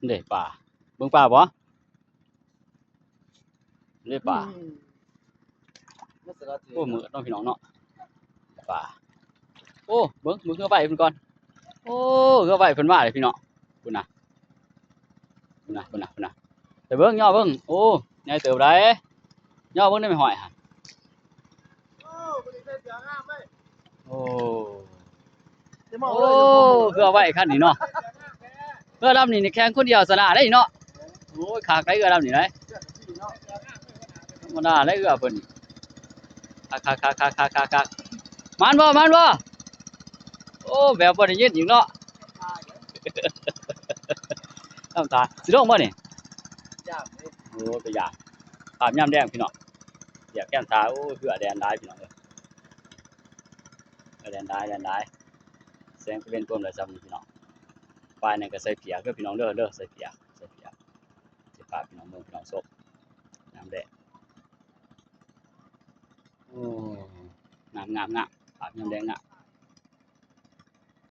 ເດ້ປາ ເບິ່ງປາບໍ່? ເດ້ປາ. ອືມ ໂອ້ ມືດເນາະພີ່ນ້ອງເນາະ ປາ. ໂອ້ ເບິ່ງ ເບິ່ງເຮືອໄຟເພິ່ນກ່ອນ. ໂອ້ ເຮືອໄຟເພິ່ນມາເດ້ພີ່ນ້ອງ. ພຸ້ນນະ ພຸ້ນນະ ພຸ້ນນະ ພຸ້ນນະ ໄປເບິ່ງ ຍໍເບິ່ງ. ໂອ້ ໃຫຍ່ເຕີບໃດ໋ ຍໍເບິ່ງໄດ້ແມ່ຫ້ອຍຫັ້ນ. ໂອ້ ໂອ້ ເຮືອໄວຄັນນີ້ເນາະ ເຮືອລຳນີ້ນີ້ແຂ່ງຄົນດຽວຊະນະໄດ້ເນາະ. ໂອ້ຍ ຄັກໄດ໋ເຮືອລຳນີ້ໄດ໋ ທຳມະດາໄດ໋ເຮືອເພິ່ນ. ຄັກໆໆໆໆໆ ມັນບໍ່ ມັນບໍ່? ໂອ້ ແບບບໍ່ໄດ້ຍິນອີກເນາະ ນ້ຳຕາ. ຊິລົງບໍ່ນີ້? ໂອ້ ໄປຢາກ ພາບຍາມແລງພີ່ນ້ອງ ຢາກແຄມທາ. ໂອ້ ເຮືອແລ່ນຫຼາຍພີ່ນ້ອງເອີຍ ເຮືອແລ່ນຫຼາຍ ແລ່ນຫຼາຍ. ແສງຕາເວັນກວມແລ້ວຊ່ຳນີ້ພີ່ນ້ອງ. ປາຍນັ້ນກໍໃສ່ເຜືອກເດີພີ່ນ້ອງເດີ ເດີ ໃສ່ເຜືອກ ໃສ່ເຜືອກ ຊິພາພີ່ນ້ອງເບິ່ງ ພີ່ນ້ອງຊົມຍາມແລງ. ໂອ້ ງາມໆໆ ພາບຍາມແລງງາມ.